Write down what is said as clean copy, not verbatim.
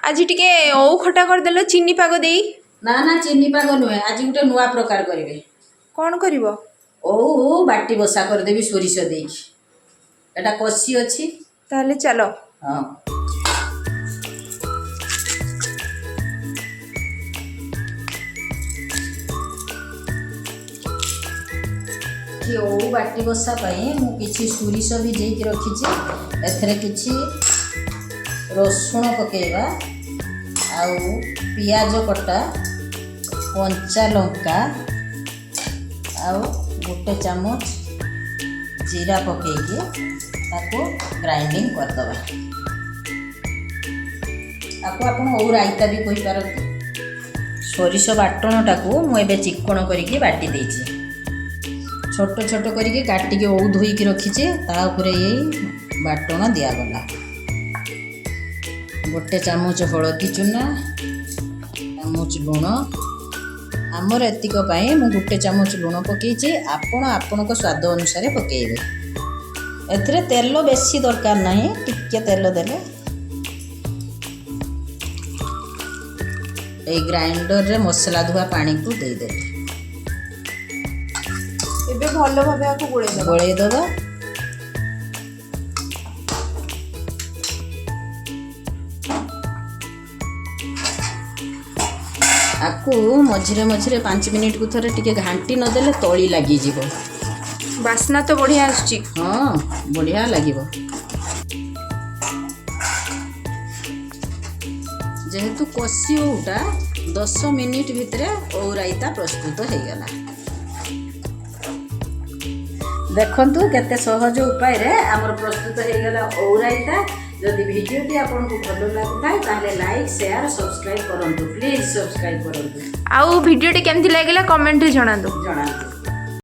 ଆଜି ଟିକେ ଓଉ ଖଟା କରିଦେଲ ଚିନି ପାଗ ଦେଇ। ନା ନା, ଚିନି ପାଗ ନୁହେଁ, ଆଜି ଗୋଟେ ନୂଆ ପ୍ରକାର କରିବେ। କ'ଣ କରିବ? ଓଉ ବାଟି ବସା କରିଦେବି ସୋରିଷ ଦେଇକି। ଏଟା କଷି ଅଛି। ତାହେଲେ ଚାଲ। ହଁ। କି ଓଉ ବାଟି ବସା ପାଇଁ ମୁଁ କିଛି ସୋରିଷ ଭିଜେଇକି ରଖିଛି। ଏଥିରେ କିଛି ରସୁଣ ପକେଇବା ଆଉ ପିଆଜ କଟା, କଞ୍ଚା ଲଙ୍କା ଆଉ ଗୋଟେ ଚାମଚ ଜିରା ପକେଇକି ତାକୁ ଗ୍ରାଇଣ୍ଡିଙ୍ଗ କରିଦେବା। ତାକୁ ଆପଣ ଓଉ ରାଇତା ବି କହିପାରନ୍ତି। ସୋରିଷ ବାଟଣଟାକୁ ମୁଁ ଏବେ ଚିକ୍କଣ କରିକି ବାଟି ଦେଇଛି। ଛୋଟ ଛୋଟ କରିକି କାଟିକି ଓଉ ଧୋଇକି ରଖିଛି, ତା ଉପରେ ଏଇ ବାଟଣ ଦିଆଗଲା। ଗୋଟେ ଚାମଚ ହଳଦୀ ଚୁନା, ଚାମଚ ଲୁଣ। ଆମର ଏତିକ ପାଇଁ ମୁଁ ଗୋଟେ ଚାମଚ ଲୁଣ ପକେଇଛି। ଆପଣ ଆପଣଙ୍କ ସ୍ୱାଦ ଅନୁସାରେ ପକେଇବେ। ଏଥିରେ ତେଲ ବେଶୀ ଦରକାର ନାହିଁ, ଟିକେ ତେଲ ଦେଲେ। ଏଇ ଗ୍ରାଇଣ୍ଡରରେ ମସଲା ଧୁଆ ପାଣିକୁ ଦେଇଦେବେ। ଏବେ ଭଲ ଭାବେ ଆକୁ ଗୋଳେଇ ଦେବା। ଗୋଳେଇ ଦେବା। ଆକୁ ମଝିରେ ମଝିରେ 5 ମିନିଟ୍କୁ ଥରେ ଟିକେ ଘାଣ୍ଟି ନଦେଲେ ତଳି ଲାଗିଯିବ। ବାସ୍ନା ତ ବଢ଼ିଆ ଆସୁଛି। ହଁ, ବଢ଼ିଆ ଲାଗିବ। ଯେହେତୁ କଷି ଓଉଟା, 10 ମିନିଟ୍ ଭିତରେ ଓଉ ରାଇତା ପ୍ରସ୍ତୁତ ହେଇଗଲା। ଦେଖନ୍ତୁ, କେତେ ସହଜ ଉପାୟରେ ଆମର ପ୍ରସ୍ତୁତ ହେଇଗଲା ଓଉ ରାଇତା। ଯଦି ଭିଡ଼ିଓଟି ଆପଣଙ୍କୁ ଭଲ ଲାଗୁଥାଏ, ତାହେଲେ ଲାଇକ୍, ସେୟାର, ସବସ୍କ୍ରାଇବ୍ କରନ୍ତୁ। ପ୍ଲିଜ୍ ସବସ୍କ୍ରାଇବ୍ କରନ୍ତୁ। ଆଉ ଭିଡ଼ିଓଟି କେମିତି ଲାଗିଲା, କମେଣ୍ଟରେ ଜଣାନ୍ତୁ। ଜଣାନ୍ତୁ।